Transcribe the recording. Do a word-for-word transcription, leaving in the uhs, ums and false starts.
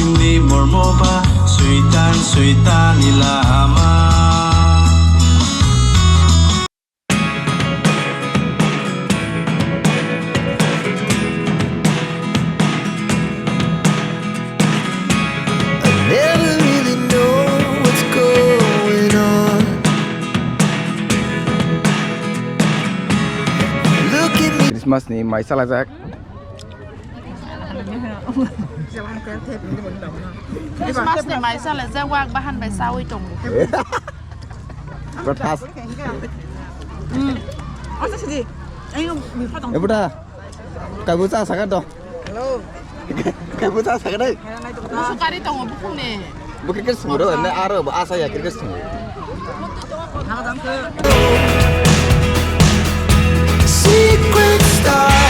Ni mormo ba suitan suitan ni lama. I never really know what's going on. Look at me. Christmas ni mai salajak. Christmas ni mai salajak, wak bahan bai sawi tongo. Breakfast. Hmm. E buta. Kaibu cha sakha do. Hello. Kaibu cha sakha dai. Musu kari tongo bukhung ni. Bukhe khe sumuro ne aro bo asa ya khe sumuro. Secret star.